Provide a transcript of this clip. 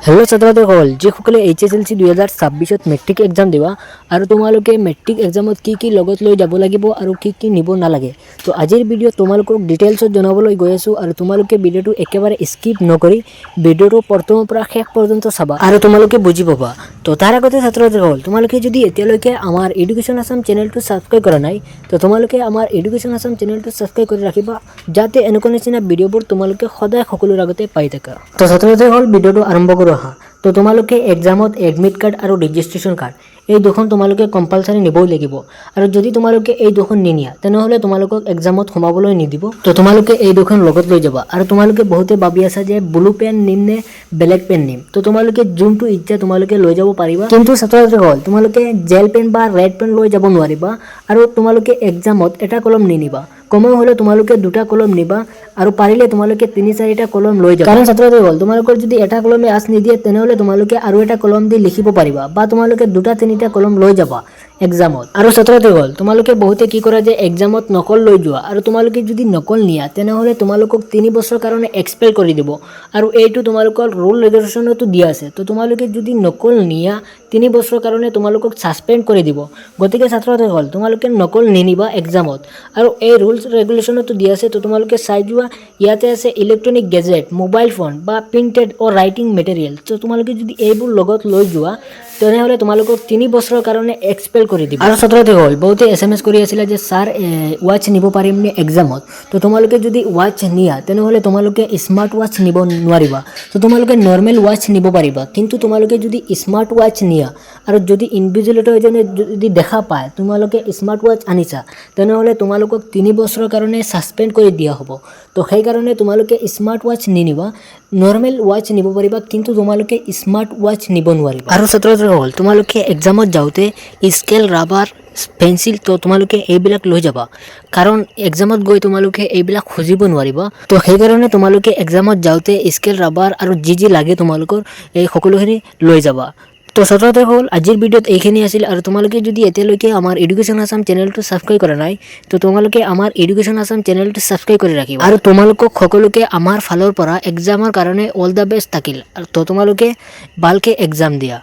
Hello' ছাত্ৰ ছাত্ৰীসকল, যিসকলে এইচএছএলচি 2026ত মেট্ৰিক এক্সাম দিবা আৰু তোমালোকে মেট্ৰিক এক্সামত কি কি লগত লৈ যাব লাগিব আৰু কি কি নিব নালাগে, তো আজিৰ ভিডিঅ'ত তোমালোকক ডিটেইলছত জনাবলৈ গৈ আছোঁ। আৰু তোমালোকে ভিডিঅ'টো একেবাৰে স্কিপ নকৰি ভিডিঅ'টো প্ৰথমৰ পৰা শেষ পৰ্যন্ত চাবা আৰু তোমালোকে বুজি পাবা। তো তাৰ আগতে ছাত্ৰ ছাত্ৰীসকল, তোমালোকে যদি এতিয়ালৈকে আমাৰ এডুকেশ্যন আছাম চেনেলটো ছাবস্ক্ৰাইব কৰা নাই, তো তোমালোকে আমাৰ এডুকেশ্যন আছাম চেনেলটো ছাবস্ক্ৰাইব কৰি ৰাখিবা, যাতে এনেকুৱা নিচিনা ভিডিঅ'বোৰ তোমালোকে সদায় সকলোৰ আগতে পাই থাকা। তো ছাত্ৰ ছাত্ৰীসকল, ভিডিঅ'টো আৰম্ভ কৰোঁ আহা। তো তোমালোকে এক্সামত এডমিট কাৰ্ড আৰু ৰেজিষ্ট্ৰেশ্যন কাৰ্ড, এই দুখন তোমালোকে কম্পালচাৰী নিবই লাগিব। আৰু যদি তোমালোকে এই দুখন নিনিয়া, তেনেহ'লে তোমালোকক এক্সামত সোমাবলৈ নিদিব। তো তোমালোকে এই দুখন লগত লৈ যাবা। আৰু তোমালোকে বহুতে ভাবি আছা যে ব্লু পেন নিম নে বেলেগ পেন নিম। তো তোমালোকে যোনটো ইচ্ছা তোমালোকে লৈ যাব পাৰিবা। কিন্তু ছাত্ৰ ছাত্ৰীসকল, তোমালোকে জেল পেন বা ৰেড পেন লৈ যাব নোৱাৰিবা। আৰু তোমালোকে এক্সামত এটা কলম নিনিবা, কমেও হ'লেও তোমালোকে দুটা কলম নিবা আৰু পাৰিলে তোমালোকে তিনি চাৰিটা কলম লৈ যাবা। কাৰণ ছাত্ৰ ছাত্ৰীসকল, তোমালোকৰ যদি এটা কলমে আঁচ নিদিয়ে, তেনেহ'লে তোমালোকে আৰু এটা কলম দি লিখিব পাৰিবা বা তোমালোকে দুটা তিনিটা কলম লৈ যাবা এক্সামত। আৰু ছাত্ৰ ছাত্ৰীসকল, তোমালোকে বহুতে কি কৰা যে এক্সামত নকল লৈ যোৱা। আৰু তোমালোকে যদি নকল নিয়া, তেনেহ'লে তোমালোকক 3 বছৰৰ কাৰণে এক্সপেল কৰি দিব। আৰু এইটো তোমালোকৰ ৰুল ৰেগুলেশ্যনতো দিয়া আছে। তো তোমালোকে যদি নকল নিয়া, 3 বছৰৰ কাৰণে তোমালোকক ছাছপেণ্ড কৰি দিব। গতিকে ছাত্ৰ ছাত্ৰীসকল, তোমালোকে নকল নিনিবা এক্সামত। আৰু এই ৰুলছ ৰেগুলেশ্যনতো দিয়া আছে, তো তোমালোকে চাই যোৱা। ইয়াতে আছে ইলেক্ট্ৰনিক গেজেট, মোবাইল ফোন বা প্ৰিণ্টেড অৰ ৰাইটিং মেটেৰিয়েল। তো তোমালোকে যদি এইবোৰ লগত লৈ যোৱা, তেনেহ'লে তোমালোকক 3 বছৰৰ কাৰণে এক্সপেল কৰি দিব। আৰু ছাত্ৰ ছাত্ৰীসকল, বহুতে এছএমএছ কৰি আছিলে যে ছাৰ, ৱাচ নিব পাৰিম নে এক্সামত? তো তোমালোকে যদি ৱাচ নিয়া, তেনেহ'লে তোমালোকে স্মাৰ্ট ৱাচ নিব নোৱাৰিবা। তো তোমালোকে নৰ্মেল ৱাচ নিব পাৰিবা। কিন্তু তোমালোকে যদি স্মাৰ্ট ৱাচ নিয়া আৰু যদি ইনভিজিলেটৰ এজনে যদি দেখা পায় তোমালোকে স্মাৰ্ট ৱাচ আনিছা, তেনেহ'লে তোমালোকক 3 বছৰৰ কাৰণে ছাছপেণ্ড কৰি দিয়া হ'ব। তো সেইকাৰণে তোমালোকে স্মাৰ্ট ৱাচ নিনিবা, নৰ্মেল ৱাচ নিব পাৰিবা, কিন্তু তোমালোকে স্মাৰ্ট ৱাচ নিব নোৱাৰিবা। আৰু ছাত্ৰ ছাত্ৰীসকল, তোমালোকে এক্সামত যাওঁতে স্কেল, ৰাবাৰ, পেঞ্চিল, তো তোমালোকে এইবিলাক লৈ যাবা। কাৰণ এক্সামত গৈ তোমালোকে এইবিলাক খুজিব নোৱাৰিবা। তো সেইকাৰণে তোমালোকে এক্সামত যাওঁতে স্কেল, ৰাবাৰ আৰু যি যি লাগে তোমালোকৰ, এই সকলোখিনি লৈ যাবা। তো ছাত্ৰ ছাত্ৰীসকল, আজিৰ ভিডিঅ'ত এইখিনি আছিল। আৰু তোমালোকে যদি এতিয়ালৈকে আমাৰ এডুকেশ্যন আছাম চেনেলটো ছাবস্ক্ৰাইব কৰা নাই, তো তোমালোকে আমাৰ এডুকেশ্যন আছাম চেনেলটো ছাবস্ক্ৰাইব কৰি ৰাখিবা। আৰু তোমালোকক সকলোকে আমাৰ ফালৰ পৰা এক্সামৰ কাৰণে অল the best থাকিল। আৰু তো তোমালোকে ভালকৈ এক্সাম দিয়া।